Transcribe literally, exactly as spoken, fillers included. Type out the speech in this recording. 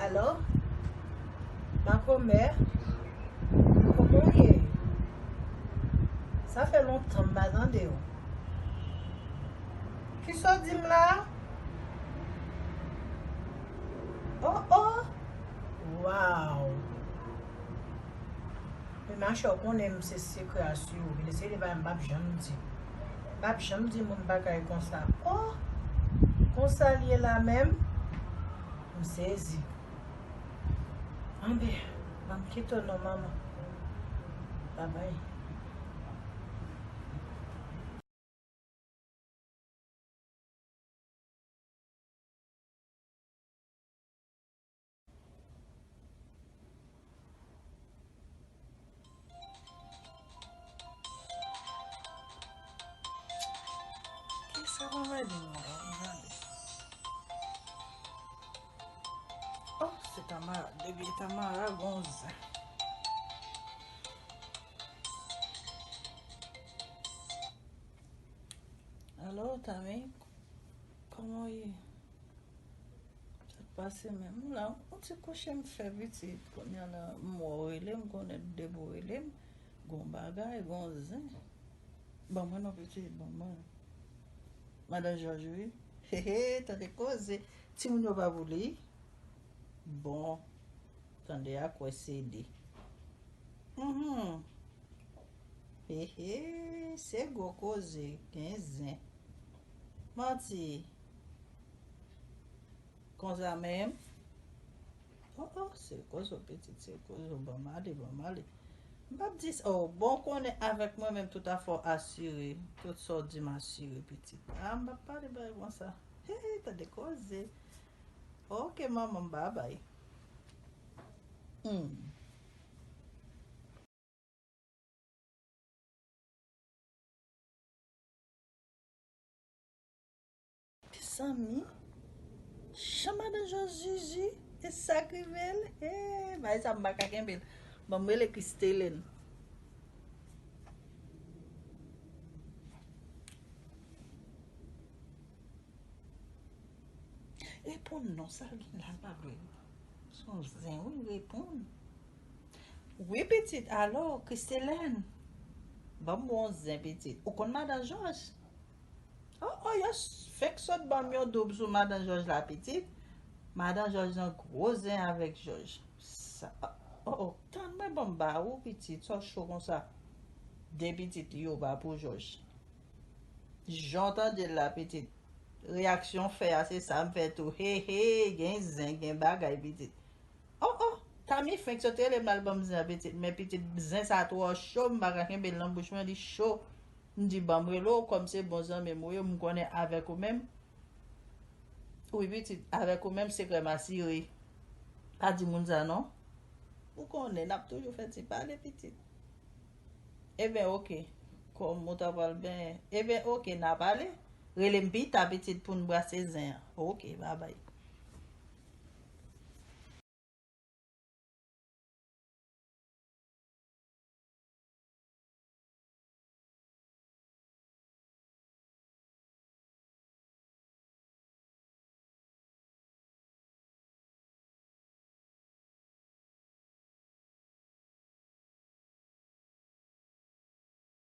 Alo? Makomè? Kòman w ye? Sa fè lontan m pa tande w. Kisa w di m la? Oh, oh! Wow! Men machè, w konnen m se sekrè a sou ou. Vin eseye de bagay m p ap janm di. M p ap janm di moun bagay konsa. Oh! Konsa l ye la menm? M sezi. Anben, ban m kite w non, manman. Babay. Kisa mwen mande m la? Gade. Oh, se Tamara. Depi Tamara gon zen. Alo, Tami, kòman w ye? Sa k pase menm? M la, yon ti kouche m fè pitit. Kounye a la, m wè w rele m, konnen depi w rele m, gon bagay, gon zen. Ban mwen non pitit, ban mwen. Madan Jòj, wi. Hehe, tande koze. Timoun yo pa pou li. Bon, tande a kwè sede. Mhm. Hehe, se gwo koze, gen zen. Manti. Konsa menm. Oh, oh, se kozo pitit, se kozo. Ban m ale, ban m ale. M p ap di sa. Oh, bon, konnen avèk mwen menm, tout afè w asire. Tout sa w di m asire, pitit. Ah, m p ap pale bagay konsa. He, he, tande koze. Ok, manman, babay. Hmm. Mezanmi, jan madan Jòj zizi, e sa k rive l? Hey, bagay sa m pa ka kenbe l. Ban m rele Kristelèn. Reponn non, sa l gen la, l pa vle. Se yon zen, wi, reponn. Wi, pitit, alo, Kristelèn. Ban m yon zen, pitit. Ou konn madan Jòj? Oh, oh, yo s- fenk sot ban m yon doub sou madan Jòj la, pitit. Madan Jòj nan gwo zen avèk Jòj. Sa, oh, oh, tann mwen, ban m ba ou, pitit. Sa w cho konsa? De pitit li yo ba pou Jòj. Jan w tande l la, pitit. Reyaksyon w fè a, se sa m fè tou. He, he, gen zen, gen bagay, pitit. Oh, oh, Tami fenk sot rele m al ban m zen an, pitit. Men pitit, zen sa twò cho, m pa ka kenbe l nan bouch mwen, li cho. M di, ban m rele w, kòm se bon zanmi m ou ye, m konnen avèk ou menm. Wi, pitit, avèk ou menm, sekrè m asire. Pa di moun sa, non. Ou konnen, n ap toujou fè ti pale, pitit. Eben, oke. Kòm ou ta pral benyen. Eben, oke, n a pale. Rele m pita, pitit, pou n brase zen an. Oke, babay.